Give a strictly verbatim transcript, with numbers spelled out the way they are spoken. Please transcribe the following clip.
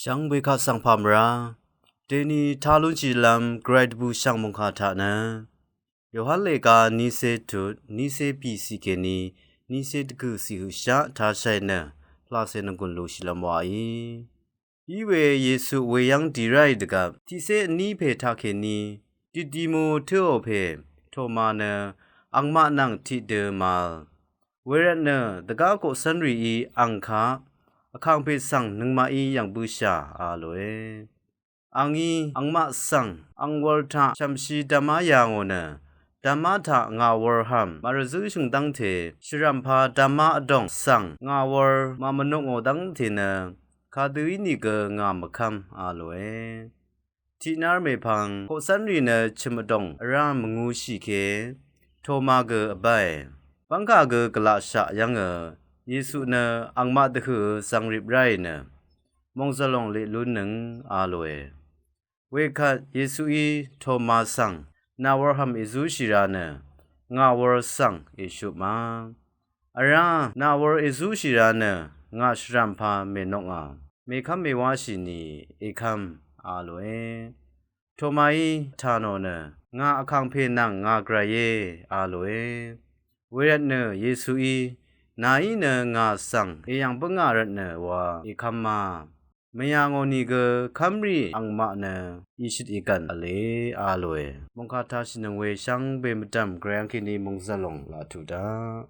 Jv́ng bø̀í kaq svng pà mvrá dèní tá lúnshìlv́m gvray dvbùshv̀ng mòngkà taq nø Yohan lèga nícé tut nícé pìciq kèní nícé dvgø̀ciq høqshaq tāshàì nø lacè nònggùn lúnshìlv́m wàí. Iwe Yesu weyv́ng dì ráì dvgvp tiqcé vní pè taqkèní dvdimò tǿò pè Toma nø angmaq nvng tiqdø màvl. Wervtnø dvgá koqcv́nrìí ang kaq vkàngpè svng nøngmaqí yv̀ng bǿshà a lòe. Angí angmaq svng angwv̄l taq shv̀mshi dvmá yà ngò nø dvmá taq ngà wurhv̀m màrvzǿshø̀ng dv́ngte shvrv̀mpā dvmá vdòng svng ngà wur màmvnukngò dv́ngte nø kadø ínìgø ngà mvkv́m a lòe. Tiqnár mèpvng koqcv́nrì nø chø̀m vdòng vrá mvngūshì ke Toma gø vbáe. Bv́ngkà gø gvlaqshaq yv́ngø Yesu nø angmaq dvhø̀ zvngrip ráì nø mòngzvlòng leq lúnnøng a lòe. Wekvt Yesuí Toma svng nà wurhv̀m èzúshì ra nø ngà wur svng èshupma. Vrá nà wur èzúshì ra nø ngà shvrv̀mpā mènokngà mèkv́m mèwáshì nì èkv́m a lòe. Tomaí tà nò nø ngà vkàngpè nvng ngà gvrayé a lòe. Wervtnø Yesuí nàí nø ngà svng èyv̀ng bǿngà rvtnø wa èkv́mma. Mvyà ngò nìgø kv́mrì angmaq nø ìshøt ìgv̀n v̄le a lòe. Mòngkà tāshìnøng we shvngbe mvdv̀m gvray angkèní mòngzvlòng laq tuq daq.